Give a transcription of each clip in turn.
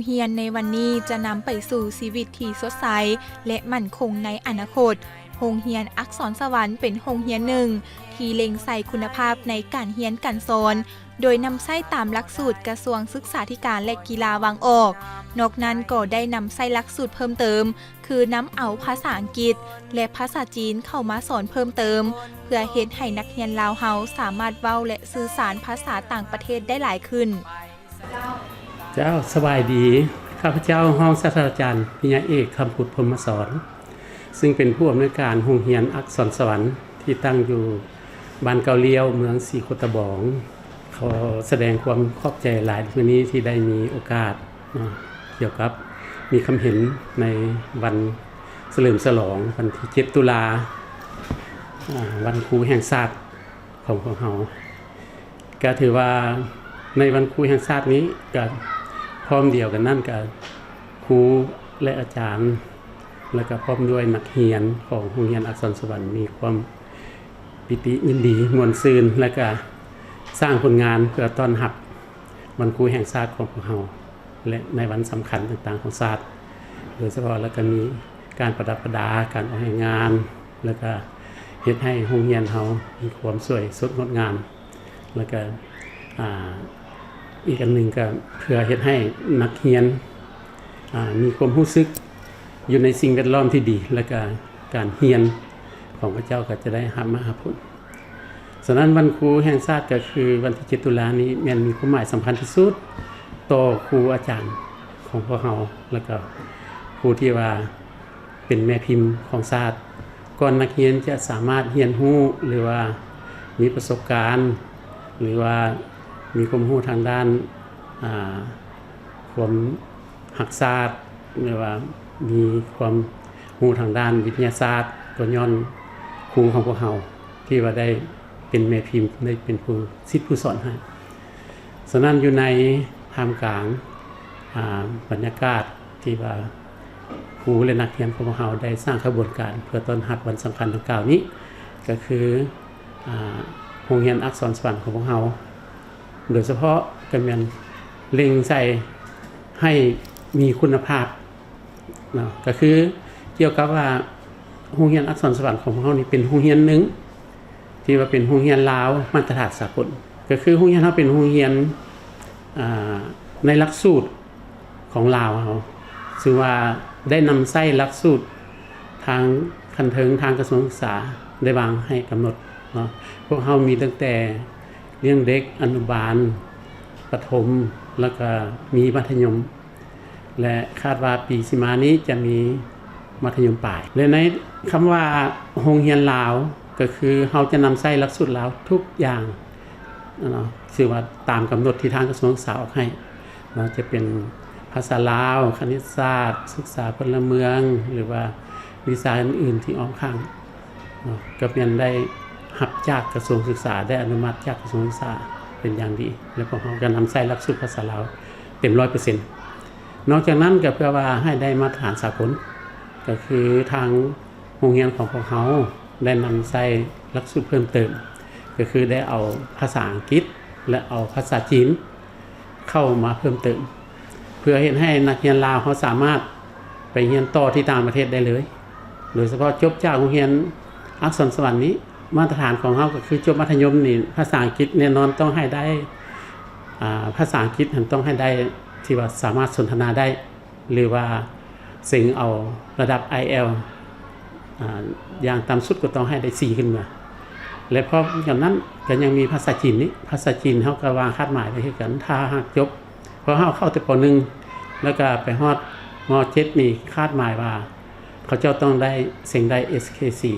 ຮຽນໃນວັນນີ້ຈະນຳໄປສູ່ຊີວິດທີ່ສົດໃສ ແລະ ໝັ້ນຄົງໃນອະນາຄົດ. ໂຮງຮຽນອັກສອນສະຫວັນເປັນໂຮງຮຽນໜຶ່ງທີ່ເລັງໃສ່ຄຸນນະພາບໃນການຮຽນການສອນ, ໂດຍນຳໃຊ້ຕາມຫຼັກສູດກະຊວງສຶກສາທິການ ແລະ ກິລາວາງອອກ. ນອກນັ້ນກໍໄດ້ນຳໃຊ້ຫຼັກສູດເພີ່ມເຕີມ ຄືນຳເອົາພາສາອັງກິດ ແລະ ພາສາຈີນເຂົ້າມາສອນເພີ່ມເຕີມ ເພື່ອເຮັດໃຫ້ນັກຮຽນລາວເຮົາສາມາດເວົ້າ ແລະ ສື່ສານພາສາຕ່າງປະເທດໄດ້ຫຼາຍຂຶ້ນ. ເຈົ້າ ສະບາຍດີ. ຂ້າພະເຈົ້າ ຮອງສາດສະດາຈານ ປິຍະເອກ ຄຳພຸດ ພົມມະສອນ ຊຶ່ງເປັນຜູ້ອຳນວຍການໂຮງຮຽນອັກສອນສະຫວັນ ທີ່ຕັ້ງຢູ່ບ້ານເກົ້າລ້ຽວ ເມືອງສີໂຄດຕະບອງ. ຂໍສະແດງຄວາມຂອບໃຈຫຼາຍມື້ນີ້ທີ່ໄດ້ມີໂອກາດເນາະ ກ່ຽວກັບມີຄຳເຫັນໃນວັນສະເຫຼີມສະຫຼອງ ວັນທີເຈັດ ຕຸລາ ອາ ວັນຄູແຫ່ງຊາດຂອງພວກເຮົາ. ກະຖືວ່າໃນວັນຄູແຫ່ງຊາດນີ້ ກະພ້ອມດຽວກັນນັ້ນ ກະຄູ ແລະ ອາຈານ ແລະ ກະພ້ອມດ້ວຍນັກຮຽນຂອງໂຮງຮຽນອັກສອນສະຫວັນ ມີຄວາມປີຕິຍິນດີ ມ່ວນຊື່ນ ແລະ ກະສ້າງຜົນງານເພື່ອຕ້ອນຮັບວັນຄູແຫ່ງຊາດຂອງພວກເຮົາ ແລະ ໃນວັນສຳຄັນຕ່າງໆຂອງຊາດ ໂດຍສະເພາະ ແລະ ກະມີການປະດັບປະດາ ການອອກແຮງງານ ແລະ ກະເຮັດໃຫ້ໂຮງຮຽນເຮົາມີຄວາມສວຍສົດງົດງາມ. ແລ້ວກະ ອາ ອີກອັນໜຶ່ງກະເພື່ອເຮັດໃຫ້ນັກຮຽນ ອາ ມີຄວາມຮູ້ສຶກຢູ່ໃນສິ່ງແວດລ້ອມທີ່ດີ ແລ້ວກະການຮຽນຂອງເຂົາເຈົ້າກະຈະໄດ້ຮັບມາຮັບຜົນ. ສະນັ້ນ ວັນຄູແຫ່ງຊາດກະຄືວັນທີເຈັດ ຕຸລານີ້ ແມ່ນມີຄວາມໝາຍສຳຄັນທີ່ສຸດຕໍ່ຄູອາຈານຂອງພວກເຮົາ ແລ້ວກະຜູ້ທີ່ວ່າ ເປັນແມ່ພິມຂອງຊາດ ກ່ອນນັກຮຽນຈະສາມາດຮຽນຮູ້ ຫຼືວ່າມີປະສົບການ ຫຼືວ່າມີຄວາມຮູ້ທາງດ້ານ ອາ ຄວາມຮັກຊາດ ຫຼືວ່າມີຄວາມຮູ້ທາງດ້ານວິທະຍາສາດ ກໍຍ້ອນຄູຂອງພວກເຮົາ ທີ່ວ່າໄດ້ເປັນແມ່ພິມ ໄດ້ເປັນຜູ້ສິດຜູ້ສອນໃຫ້. ສະນັ້ນ ຢູ່ໃນທ່າມກາງ ອາ ບັນຍາກາດທີ່ວ່າຄູ ແລະ ນັກຮຽນຂອງພວກເຮົາໄດ້ສ້າງຂະບວນການເພື່ອຕ້ອນຮັບວັນສຳຄັນດັ່ງກ່າວນີ້ ກະຄື ອາ ໂຮງຮຽນອັກສອນສະຫວັນຂອງພວກເຮົາ ໂດຍສະເພາະກະແມ່ນເລັງໃສ່ໃຫ້ມີຄຸນນະພາບເນາະ ກະຄືກ່ຽວກັບວ່າໂຮງຮຽນອັກສອນສະຫວັນຂອງພວກເຮົານີ້ເປັນໂຮງຮຽນໜຶ່ງ ທີ່ວ່າເປັນໂຮງຮຽນລາວມາດຕະຖານສາກົນ ກະຄືໂຮງຮຽນເຮົາເປັນໂຮງຮຽນ ອາ ໃນຫຼັກສູດຂອງລາວເຮົາ ຊຶ່ງວ່າໄດ້ນຳໃຊ້ຫຼັກສູດທາງຂັ້ນເທິງ ທາງກະຊວງສຶກສາໄດ້ວາງໃຫ້ກຳນົດເນາະ. ພວກເຮົາມີຕັ້ງແຕ່ລ້ຽງເດັກອະນຸບານ, ປະຖົມ ແລ້ວກະມີມັດທະຍົມ ແລະ ຄາດວ່າປີຊິມານີ້ຈະມີມັດທະຍົມປາຍ ແລະ ໃນຄຳວ່າໂຮງຮຽນລາວ ກະຄືເຮົາຈະນຳໃຊ້ຫຼັກສູດລາວທຸກຢ່າງເນາະ ຊື່ວ່າຕາມກຳນົດທີ່ທາງກະຊວງສຶກສາອອກໃຫ້ເນາະ ຈະເປັນພາສາລາວ, ຄະນິດສາດ, ສຶກສາພົນລະເມືອງ ຫຼືວ່າວິຊາອື່ນໆທີ່ອ້ອມຂ້າງ ເນາະ ກະແມ່ນໄດ້ຮັບຈາກກະຊວງສຶກສາ ໄດ້ອະນຸມັດຈາກກະຊວງສຶກສາເປັນຢ່າງດີ ແລະ ພວກເຮົາກະນຳໃຊ້ຫຼັກສູດພາສາລາວເຕັມຮ້ອຍເປີເຊັນ. ນອກຈາກນັ້ນກະເພື່ອວ່າໃຫ້ໄດ້ມາດຕະຖານສາກົນ ກະຄືທາງໂຮງຮຽນຂອງພວກເຮົາໄດ້ນຳໃຊ້ຫຼັກສູດເພີ່ມເຕີມ ກະຄືໄດ້ເອົາພາສາອັງກິດ ແລະ ເອົາພາສາຈີນ ເຂົ້າມາເພີ່ມເຕີມ ເພື່ອເຮັດໃຫ້ນັກຮຽນລາວເຮົາສາມາດໄປຮຽນຕໍ່ທີ່ຕ່າງປະເທດໄດ້ເລີຍ. ໂດຍສະເພາະຈົບຈາກໂຮງຮຽນອັກສອນສະຫວັນນີ້ ມາດຕະຖານຂອງເຮົາກະຄືຈົບມັດທະຍົມນີ້ ພາສາອັງກິດແນ່ນອນຕ້ອງໃຫ້ໄດ້ ອາ ພາສາອັງກິດຫັ້ນຕ້ອງໃຫ້ໄດ້ທີ່ວ່າສາມາດສົນທະນາໄດ້ ຫຼືວ່າເສັງເອົາລະດັບໄອແອວ ອາ ຢ່າງຕ່ຳສຸດກໍຕ້ອງໃຫ້ໄດ້ສີ່ຂຶ້ນມາ ແລະ ພ້ອມກັນນັ້ນກະຍັງມີພາສາຈີນນີ້ ພາສາຈີນເຮົາກະວາງຄາດໝາຍໄວ້ຄືກັນ ຖ້າຫາກຈົບ ເພາະເຮົາເຂົ້າແຕ່ ປໍໜຶ່ງ ແລ້ວກະໄປຮອດ ມໍເຈັດ ນີ້ຄາດໝາຍວ່າເຂົາເຈົ້າຕ້ອງໄດ້ ເສັງໄດ້ ເອສເຄສີ່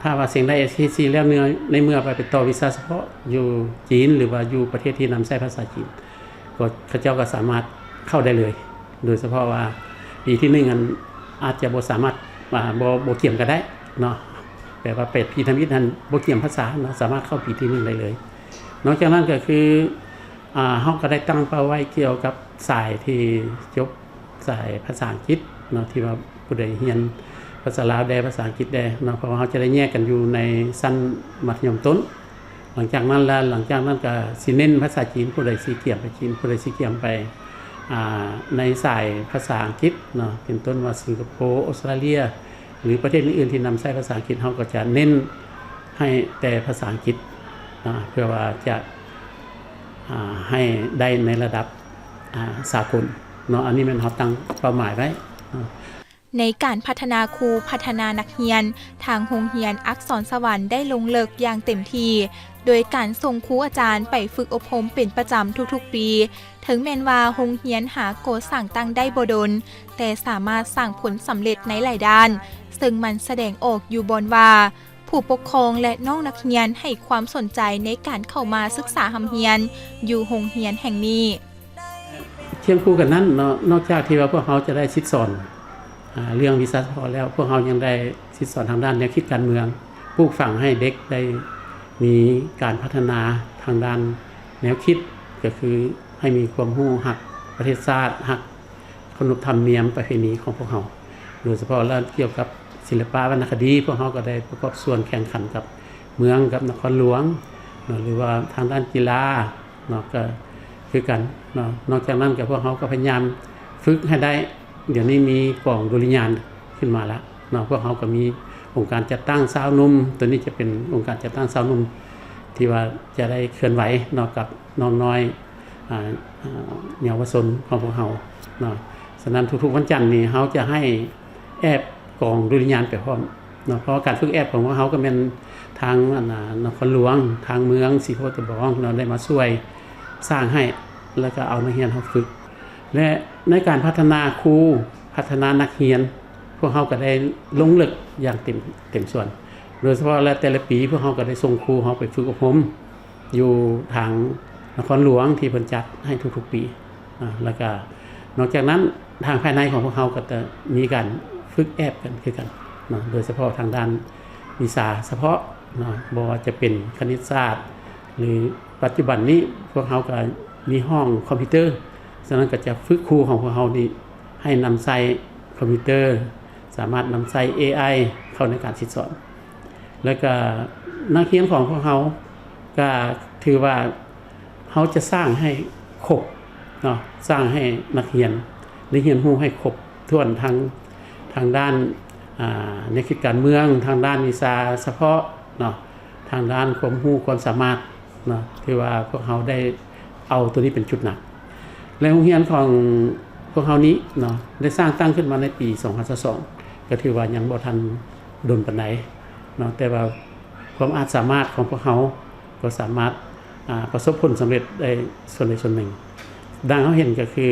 ຖ້າວ່າເສັງໄດ້ ເອສເຄສີ່ ແລ້ວ ໃນເມື່ອໄປ ໄປຕໍ່ວິຊາສະເພາະຢູ່ຈີນ ຫຼືວ່າຢູ່ປະເທດທີ່ນຳໃຊ້ພາສາຈີນ ກໍເຂົາເຈົ້າກະສາມາດເຂົ້າໄດ້ເລີຍ ໂດຍສະເພາະວ່າປີທີໜຶ່ງຫັ້ນອາດຈະບໍ່ສາມາດ ອາ ບໍ່ ບໍ່ກຽມກະໄດ້ເນາະ ແປວ່າແປດປີທຳອິດຫັ້ນບໍ່ກຽມພາສາເນາະ ສາມາດເຂົ້າປີທີໜຶ່ງໄດ້ເລີຍ. ນອກຈາກນັ້ນກະຄື ອາ ເຮົາກະໄດ້ຕັ້ງເປົ້າໄວ້ກ່ຽວກັບສາຍທີ່ຈົບສາຍພາສາອັງກິດເນາະ ທີ່ວ່າຜູ້ໃດຮຽນພາສາລາວແດ່ ພາສາອັງກິດແດ່ເນາະ ເພາະວ່າເຮົາຈະໄດ້ແຍກກັນຢູ່ໃນຊັ້ນມັດທະຍົມຕົ້ນ. ຫຼັງຈາກນັ້ນລະ ຫຼັງຈາກນັ້ນກະຊິເນັ້ນພາສາຈີນ ຜູ້ໃດຊິກຽມໄປຈີນ ຜູ້ໃດຊິກຽມໄປ ອ່າ ໃນສາຍພາສາອັງກິດເນາະ ເປັນຕົ້ນວ່າສິງກະໂປ, ອົດສະຕຣາເລຍ ຫຼື ປະເທດອື່ນໆທີ່ນຳໃຊ້ພາສາອັງກິດ ເຮົາກໍຈະເນັ້ນໃຫ້ແຕ່ພາສາອັງກິດເນາະ ເພື່ອວ່າຈະ ອ່າ ໃຫ້ໄດ້ໃນລະດັບ ອ່າ ສາກົນເນາະ. ອັນນີ້ແມ່ນເຮົາຕັ້ງເປົ້າໝາຍໄວ້ເນາະ. ໃນການພັດທະນາຄູ, ພັດທະນານັກຮຽນ, ທາງໂຮງຮຽນອັກສອນສະຫວັນໄດ້ລົງເລິກຢ່າງເຕັມທີ່ ໂດຍການສົ່ງຄູອາຈານໄປຝຶກອົບຮົມເປັນປະຈຳທຸກໆປີ. ເຖິງແມ່ນວ່າໂຮງຮຽນຫາກໍ່ສ້າງຕັ້ງໄດ້ບໍ່ດົນ, ແຕ່ສາມາດສ້າງຜົນສຳເລັດໃນຫຼາຍດ້ານ, ເຊິ່ງມັນສະແດງອອກຢູ່ບ່ອນວ່າ ຜູ້ປົກຄອງ ແລະ ນ້ອງນັກຮຽນໃຫ້ຄວາມສົນໃຈໃນການເຂົ້າມາສຶກສາຮ່ຳຮຽນຢູ່ໂຮງຮຽນແຫ່ງນີ້. ຄຽງຄູ່ກັນນັ້ນເນາະ, ນອກຈາກທີ່ວ່າພວກເຮົາຈະໄດ້ສິດສອນ ອາ ເລື່ອງວິຊາສະເພາະແລ້ວ, ພວກເຮົາຍັງໄດ້ສິດສອນທາງດ້ານແນວຄິດການເມືອງ, ປູກຝັງໃຫ້ເດັກໄດ້ມີການພັດທະນາທາງດ້ານແນວຄິດ, ກໍຄືໃຫ້ມີຄວາມຮູ້ຮັກປະເທດຊາດ, ຮັກ ຂະໜົບທຳນຽມປະເພນີຂອງພວກເຮົາ, ໂດຍສະເພາະແລ້ວກ່ຽວກັບສິລະປະວັນນະຄະດີ, ພວກເຮົາກໍໄດ້ປະກອບສ່ວນແຂ່ງຂັນກັບເມືອງ, ກັບນະຄອນຫຼວງເນາະ, ຫຼືວ່າທາງດ້ານກິລາເນາະ ກໍຄືກັນເນາະ. ນອກຈາກນັ້ນກໍພວກເຮົາກໍພະຍາຍາມຝຶກໃຫ້ໄດ້, ດຽວນີ້ມີກອງດຸລິຍານຂຶ້ນມາແລ້ວເນາະ, ພວກເຮົາກໍມີອົງການຈັດຕັ້ງຊາວໜຸ່ມ, ຕົວນີ້ຈະເປັນອົງການຈັດຕັ້ງຊາວໜຸ່ມທີ່ວ່າຈະໄດ້ເຄື່ອນໄຫວເນາະ ກັບນ້ອງນ້ອຍ ອາ ອາ ເຍົາວະຊົນຂອງພວກເຮົາເນາະ. ສະນັ້ນທຸກໆວັນຈັນນີ້ເຮົາຈະໃຫ້ແອບກອງດຸລິຍານໄປພ້ອມເນາະ, ເພາະວ່າການຝຶກແອບຂອງພວກເຮົາກໍແມ່ນທາງ ອັນ ນະຄອນຫຼວງ, ທາງເມືອງ, ສີໂຄດຕະບອງເນາະ ໄດ້ມາຊ່ວຍສ້າງໃຫ້ ແລ້ວກໍເອົານັກຮຽນເຮົາຝຶກ ແລະ ໃນການພັດທະນາຄູ, ພັດທະນານັກຮຽນ, ພວກເຮົາກໍໄດ້ລົງເລິກຢ່າງເຕັມ, ເຕັມສ່ວນ, ໂດຍສະເພາະແລະແຕ່ລະປີພວກເຮົາກໍໄດ້ສົ່ງຄູເຮົາໄປຝຶກອົບຮົມ ຢູ່ທາງນະຄອນຫຼວງທີ່ເພິ່ນຈັດໃຫ້ທຸກໆປີ. ອາ ແລ້ວກະນອກຈາກນັ້ນ ທາງພາຍໃນຂອງພວກເຮົາກໍຈະມີການຝຶກແອບກັນຄືກັນເນາະ, ໂດຍສະເພາະທາງດ້ານວິຊາສະເພາະເນາະ, ບໍ່ວ່າຈະເປັນຄະນິດສາດ ຫຼື ປັດຈຸບັນນີ້ພວກເຮົາກໍມີຫ້ອງຄອມພິວເຕີ, ສະນັ້ນກໍຈະຝຶກຄູຂອງພວກເຮົານີ້ໃຫ້ນຳໃຊ້ຄອມພິວເຕີ, ສາມາດນຳໃຊ້ເອໄອເຂົ້າໃນການສິດສອນ. ແລ້ວກະນັກຮຽນຂອງພວກເຮົາກະຖືວ່າເຮົາຈະສ້າງໃຫ້ຄົບເນາະ, ສ້າງໃຫ້ນັກຮຽນໄດ້ຮຽນຮູ້ໃຫ້ຄົບຖ້ວນທັງ ທາງດ້ານ ອາ ແນວຄິດການເມືອງ, ທາງດ້ານວິຊາສະເພາະເນາະ, ທາງດ້ານຄວາມຮູ້ຄວາມສາມາດເນາະ, ຖືວ່າພວກເຮົາໄດ້ເອົາໂຕນີ້ເປັນຈຸດໜັກ. ແລະ ໂຮງຮຽນຂອງພວກເຮົານີ້ເນາະ ໄດ້ສ້າງຕັ້ງຂຶ້ນມາໃນປີສອງພັນຊາວສອງ ກໍຖືວ່າຍັງບໍ່ທັນດົນປານໃດເນາະ, ແຕ່ວ່າຄວາມອາດສາມາດຂອງພວກເຮົາກໍສາມາດ ອາ ປະສົບຜົນສຳເລັດໄດ້ສ່ວນໃດສ່ວນໜຶ່ງ. ດັ່ງເຮົາເຫັນກໍຄື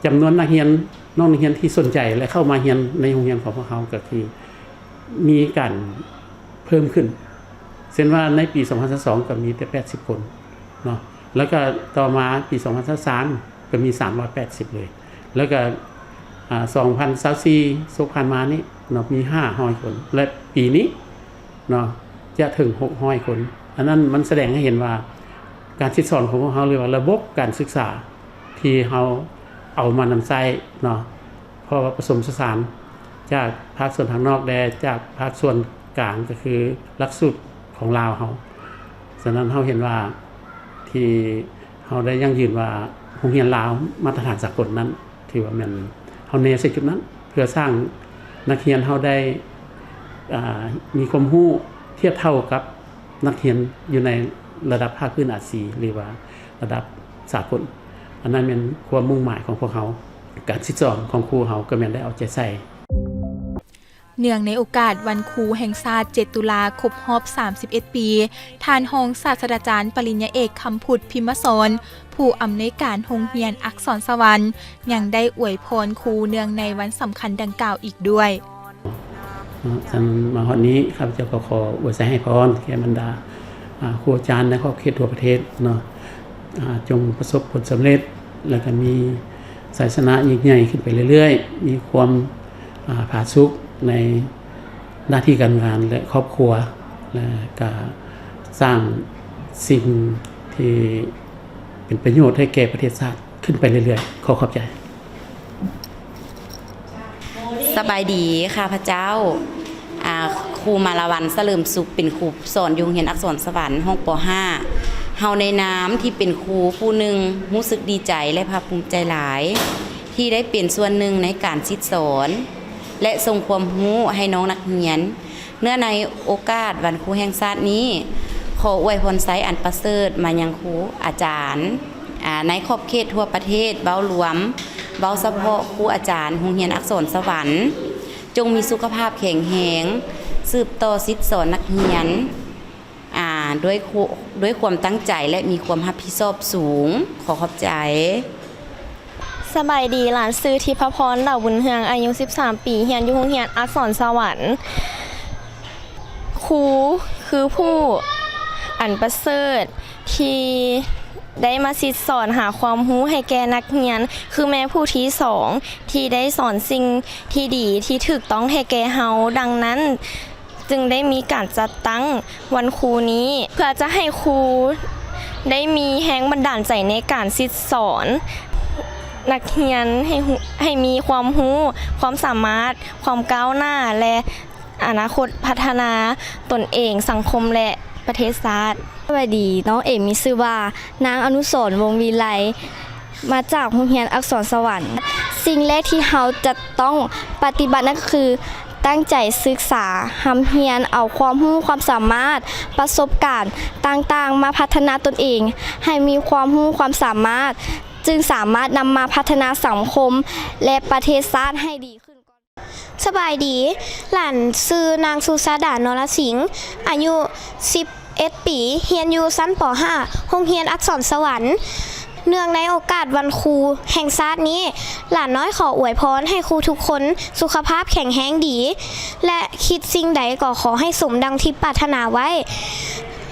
ຈຳນວນນັກຮຽນ, ນ້ອງນັກຮຽນທີ່ສົນໃຈ ແລະ ເຂົ້າມາຮຽນໃນໂຮງຮຽນຂອງພວກເຮົາ ກໍຄືມີການເພີ່ມຂຶ້ນ, ເຊັ່ນວ່າໃນປີສອງພັນຊາວສອງ ກໍມີແຕ່ແປດສິບຄົນເນາະ, ແລ້ວກໍຕໍ່ມາປີສອງພັນຊາວສາມ ກໍມີສາມຮ້ອຍແປດສິບເລີຍ, ແລ້ວກໍ ອາ ສອງພັນຊາວສີ່ ສົກຜ່ານມານີ້ເນາະ ມີຫ້າຮ້ອຍຄົນ ແລະ ປີນີ້ເນາະ ຈະເຖິງຫົກຮ້ອຍຄົນ. ອັນນັ້ນມັນສະແດງໃຫ້ເຫັນວ່າ ການສິດສອນຂອງພວກເຮົາ ຫຼືວ່າລະບົບການສຶກສາ ທີ່ເຮົາເອົາມານຳໃຊ້ເນາະ, ເພາະວ່າປະສົມປະສານຈາກພາກສ່ວນທາງນອກແດ່ ຈາກພາກສ່ວນກາງ ກໍຄືຫຼັກສູດຂອງລາວເຮົາ. ສະນັ້ນເຮົາເຫັນວ່າ ທີ່ເຮົາໄດ້ຢັ້ງຢືນວ່າ ໂຮງຮຽນລາວມາດຕະຖານສາກົນນັ້ນ ຖືວ່າແມ່ນເຮົາແນໃສ່ຈຸດນັ້ນ ເພື່ອສ້າງນັກຮຽນເຮົາໄດ້ ອາ ມີຄວາມຮູ້ທຽບເທົ່າກັບ ນັກຮຽນຢູ່ໃນລະດັບພາກພື້ນອາຊີ ຫຼືວ່າລະດັບສາກົນ. ອັນນັ້ນແມ່ນຄວາມມຸ່ງໝາຍຂອງພວກເຮົາ. ການສິດສອນຂອງຄູເຮົາກໍແມ່ນໄດ້ເອົາໃຈໃສ່. ເນື່ອງໃນໂອກາດວັນຄູແຫ່ງຊາດ ເຈັດ ຕຸລາ ຄົບຮອບ ສາມສິບເອັດ ປີ, ທ່ານຮອງສາດສະດາຈານ ປະລິນຍາເອກ ຄຳພຸດ ພິມມະສອນ ຜູ້ອຳນວຍການໂຮງຮຽນອັກສອນສະຫວັນ ຍັງໄດ້ອວຍພອນຄູເນື່ອງໃນວັນສຳຄັນດັ່ງກ່າວອີກດ້ວຍ. ເນາະ ສະນັ້ນມາຮອດນີ້ ຂ້າພະເຈົ້າກໍຂໍອວຍໄຊໃຫ້ພອນແກ່ບັນດາ ອາ ຄູອາຈານໃນຂອບເຂດທົ່ວປະເທດເນາະ ອາ ຈົ່ງປະສົບຜົນສຳເລັດ ແລ້ວກໍມີໄຊຊະນະຍິ່ງໃຫຍ່ຂຶ້ນໄປເລື້ອຍໆ, ມີຄວາມ ອາ ຜາສຸກໃນໜ້າທີ່ການງານ ແລະ ຄອບຄົວ ແລະ ກະສ້າງສິ່ງທີ່ເປັນປະໂຫຍດໃຫ້ແກ່ປະເທດຊາດຂຶ້ນໄປເລື້ອຍໆ. ຂໍຂອບໃຈ. ສະບາຍດີ ຂ້າພະເຈົ້າ ອາ ຄູມາລາວັນ ສະເຫຼີມສຸກ ເປັນຄູສອນຢູ່ໂຮງຮຽນອັກສອນສະຫວັນ ຫ້ອງ ປໍຫ້າ. ເຮົາໃນນາມທີ່ເປັນຄູຜູ້ໜຶ່ງ ຮູ້ສຶກດີໃຈ ແລະ ພາກພູມໃຈຫຼາຍ ທີ່ໄດ້ເປັນສ່ວນໜຶ່ງໃນການສິດສອນ ແລະ ສົ່ງຄວາມຮູ້ໃຫ້ນ້ອງນັກຮຽນ. ເນື່ອງໃນໂອກາດວັນຄູແຫ່ງຊາດນີ້, ຂໍອວຍພອນໄຊອັນປະເສີດມາຍັງຄູອາຈານ, ອາ, ໃນຂອບເຂດທົ່ວປະເທດເວົ້າລວມ, ເວົ້າສະເພາະຄູອາຈານໂຮງຮຽນອັກສອນສະຫວັນ, ຈົ່ງມີສຸຂະພາບແຂງແຮງ, ສືບຕໍ່ສິດສອນນັກຮຽນ, ອາ, ດ້ວຍຄວ- ດ້ວຍຄວາມຕັ້ງໃຈ ແລະ ມີຄວາມຮັບຜິດຊອບສູງ. ຂໍຂອບໃຈ. ສະບາຍດີ, ຫຼານຊື່ທິບພະພອນ ດາວບຸນເຮືອງ, ອາຍຸສິບສາມປີ, ຮຽນຢູ່ໂຮງຮຽນອັກສອນສະຫວັນ. ຄູຄືຜູ້ອັນປະເສີດທີ່ໄດ້ມາສິດສອນຫາຄວາມຮູ້ໃຫ້ແກ່ນັກຮຽນ, ຄືແມ່ຜູ້ທີສອງທີ່ໄດ້ສອນສິ່ງທີ່ດີທີ່ຖືກຕ້ອງໃຫ້ແກ່ເຮົາ. ດັ່ງນັ້ນ, ຈຶ່ງໄດ້ມີການຈັດຕັ້ງວັນຄູນີ້ ເພື່ອຈະໃຫ້ຄູໄດ້ມີແຮງບັນດານໃຈໃນການສິດສອນນັກຮຽນໃຫ້ຮູ້- ໃຫ້ມີຄວາມຮູ້, ຄວາມສາມາດ, ຄວາມກ້າວໜ້າ ແລະ ອະນາຄົດພັດທະນາຕົນເອງ, ສັງຄົມ ແລະ ປະເທດຊາດ. ສະບາຍດີ, ນ້ອງເອງມີຊື່ວ່າ ນາງອະນຸສອນ ວົງວິໄລ ມາຈາກໂຮງຮຽນອັກສອນສະຫວັນ. ສິ່ງແລກທີ່ເຮົາຈະຕ້ອງປະຕິບັດນັ້ນກໍຄື ຕັ້ງໃຈສຶກສາ, ຮ່ຳຮຽນເອົາຄວາມຮູ້ຄວາມສາມາດ, ປະສົບການຕ່າງໆມາພັດທະນາຕົນເອງ ໃຫ້ມີຄວາມຮູ້ຄວາມສາມາດ, ຈຶ່ງສາມາດນຳມາພັດທະນາສັງຄົມ ແລະ ປະເທດຊາດໃຫ້ດີຂຶ້ນ. ສະບາຍດີ, ຫຼານຊື່ນາງສຸຊາດາ ນໍລະສິງ, ອາຍຸສິບເອັດປີ, ຮຽນຢູ່ຊັ້ນ ປໍຫ້າ ໂຮງຮຽນອັກສອນສະຫວັນ. ເນື່ອງໃນໂອກາດວັນຄູແຫ່ງຊາດນີ້, ຫຼານນ້ອຍຂໍອວຍພອນໃຫ້ຄູທຸກຄົນສຸຂະພາບແຂງແຮງດີ ແລະ ຄິດສິ່ງໃດກໍຂໍໃຫ້ສົມດັ່ງທີ່ປາດຖະໜາໄວ້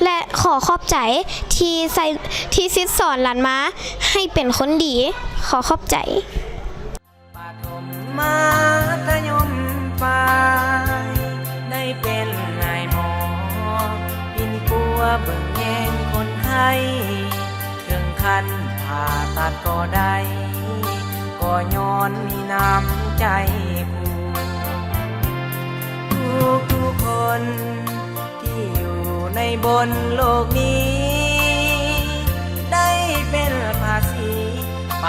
ແລະ ຂໍຂອບໃຈທີ່ໃສ່- ທີ່ສິດສອນຫຼານມາໃຫ້ເປັນຄົນດີ. ຂໍຂອບໃຈ. ປະຖົມມັດທະຍົມປາຍ ໄດ້ເປັນນາຍໝໍ ປິ່ນປົວເບິ່ງແຍງຄົນໄຂ້ ເຖິງຂັ້ນຜ່າຕັດກໍໄດ້ ກໍຍ້ອນມີນ້ຳໃຈຄູ ທຸກໆຄົນ ທີ່ຢູ່ໃນບົນໂລກນີ້ ໄດ້ເປັນພາສີ ໄປ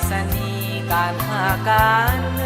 ສະນີ ການຄ້າການເມ